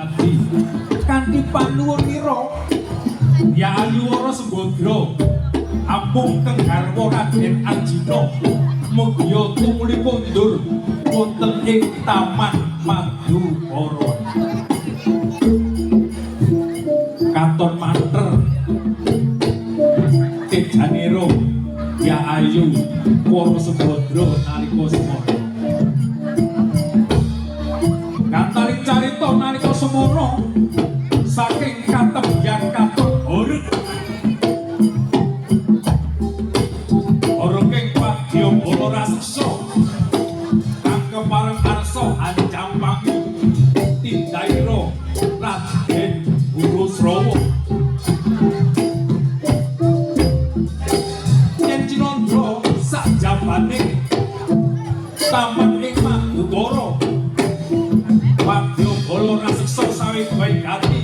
Adi kanthi panuwun nira ya Ayu Wara Sembadra amung keng garwa Raden Arjuna mugya tumuli kondur wonten ing Taman Madukara. Katon manter tejanira ya Ayu Wara Sembadra nalika semana. Kantaring carita nalika semana saking katembyang katon horeg. Horeg ing wadyabala raseksa kang kepareng arsa ancampangi tindaira Raden Gurusrawa. Yen Cinandra sakjabane taman ing Madukara, wadyabala raseksa sawe gati